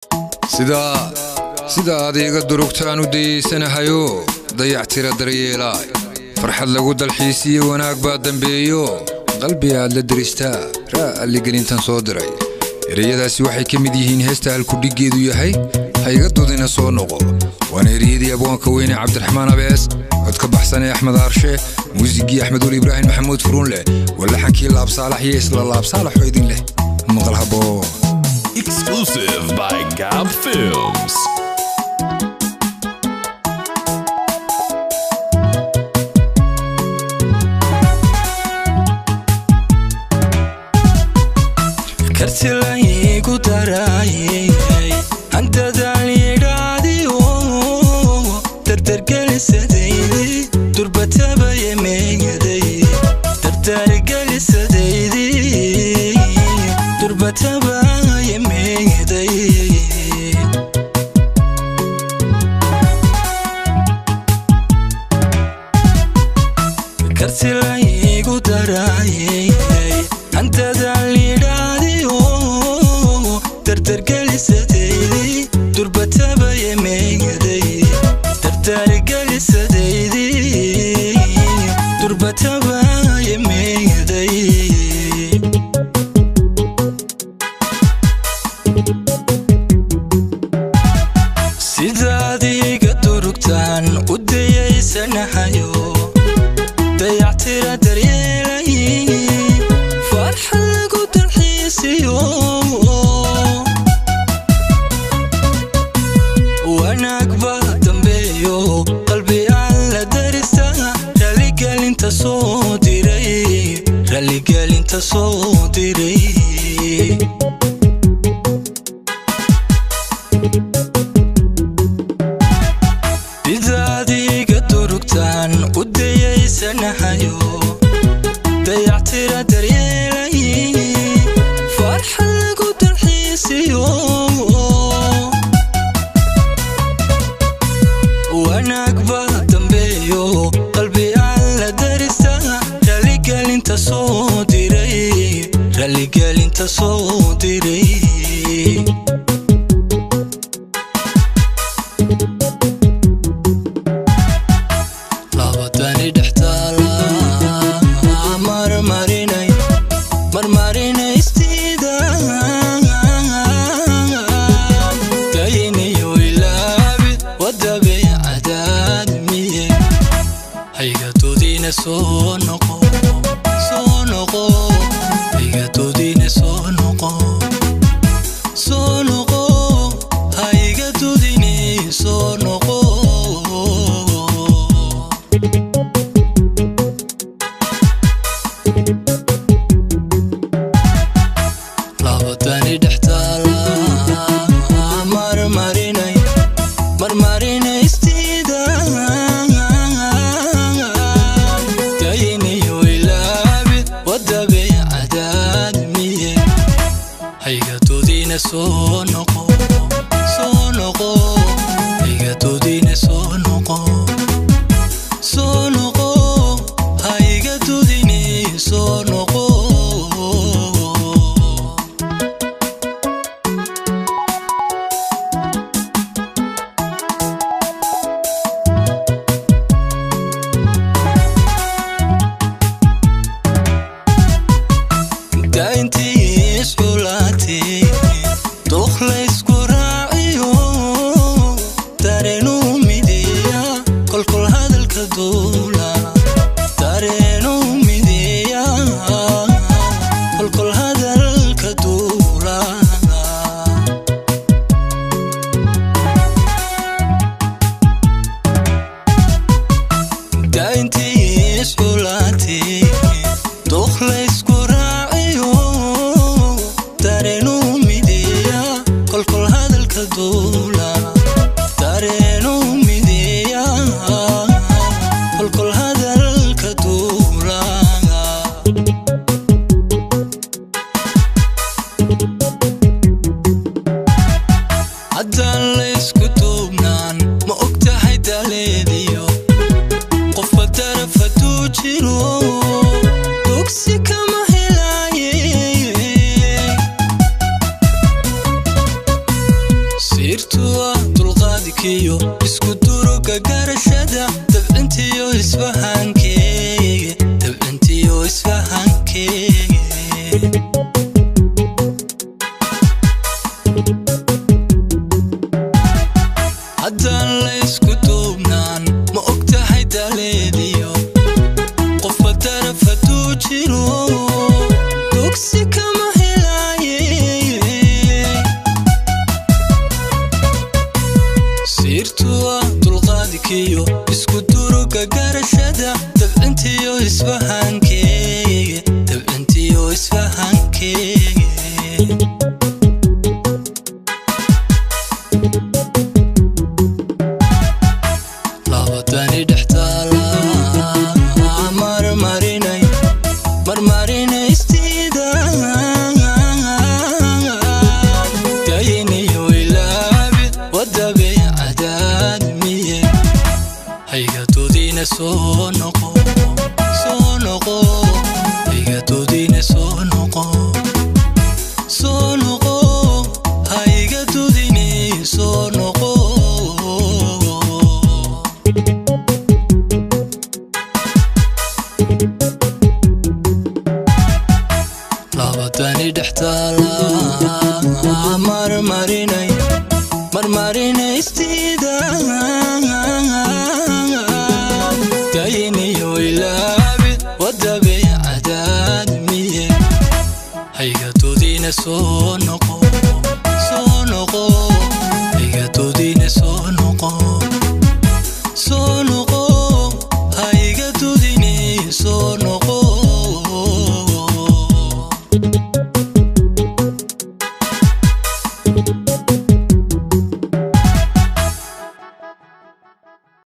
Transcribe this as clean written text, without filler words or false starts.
Sidaa sida aad iiga durugtaan u dayeysanahayo, dayactira daryeelaay, farxad lagu dalxiisiyo wanaag baa dambeeyo, qalbi aad la deristaa raa alligelintan soo diray. Ereyadaasi waxay ka mid yihiin heesta halkudhiggeedu yahay "Hayga dudina soo noqo", waana ereyadii abwaanka weyne Cabdiraxmaan Abees, codka baxsan ee Axmed Aarshe, muusigii Axmed Weli Ibraahim Maxamuud Furuunleh, walaxankii Laabsaalax iyo isla Laabsaalaxoo idin leh maqal haboon. Exclusive by Gab Films. Karti laygu daraayay, handadaal yidhaadiyo, dardargelisadaydi durbatabaya meegaday, dardargelisadaydi durbatabaya meegaday. Karti laygu daraayay, handadaal yidhaadiyo, dardargelisadaydi durbatabaya meegaday, dardargelisadaydi durbatabaya meegaday. Sidaad iga durugtaan u dayaysanahayo, dayactira daryeelay, farxad lagu dalxiisiyo wanaag baa dambeeyo, qalbi aan la darista raligelinta soo diray, raligelinta soo diray. Sidaad iga durugtaan u dayaysanahayo, dayactira daryeelay, farxad lagu dalxiisiyo wanaag baa dambeeyo, qalbi aan la darista raligelinta soo diray, raligelinta soo diray. Labadani dhextaala marmarinay marmarinaystida, dayniyo ilaabid wadabeecadaad miye, haygadoodina soo noqo, soo noqo, haygadoodina soo noqo, soo noqo, haygadoodini soo noqo. Labadani dhextaala marmarinay marmarinaystida, dayniyo ilaabid wadabeecadaad miye, haygadoodina soo noqo, soo noqo, haygadoodina soo noqo, soo noqo, haygadoodini soo noqo. Daintii isxulaatay duqlaysku raaciyo, dareenuu mideeya kolkol hadalka duula, dareenuu mideeya kolkol hadalka duula. Daintii isxulaatay duqlaysku raaciyo, dareenuu mideeya kolkol hadalka duula, dareenuu mideeya kolkol hadalka duula. Haddaan laysku duubnaan, ma og tahay daleediyo qofba daraf hadduu jiro dugsi kama helaaye. Siirtuwa dulqaadkiyo isku duruga garashada, dabcintiyo isfahankee, dabcintiyo isfahankee. Haddaan la isku duubnaan, ma og tahay daleediyo qofba daraf hadduu jiro, dugsi kama helaaye. Siirtuwa dulqaadkiyo isku duruga garashada, dabcintiyo isfahankee, dabcintiyo isfahankee. Labadani dhextaala marmarinay marmarinaystiida, dayniyo ilaabi wadabeecadaadmiye, haygadoodiina soo noqo, soo noqo, haygadoodiina soo noqo, soo noqo, haygadoodini soo noqo. Labadani dhextaala marmarinay marmarinaystiida, dayniyo ilaabi wadabeecadaadmiye, haygadoodiina soo noqo.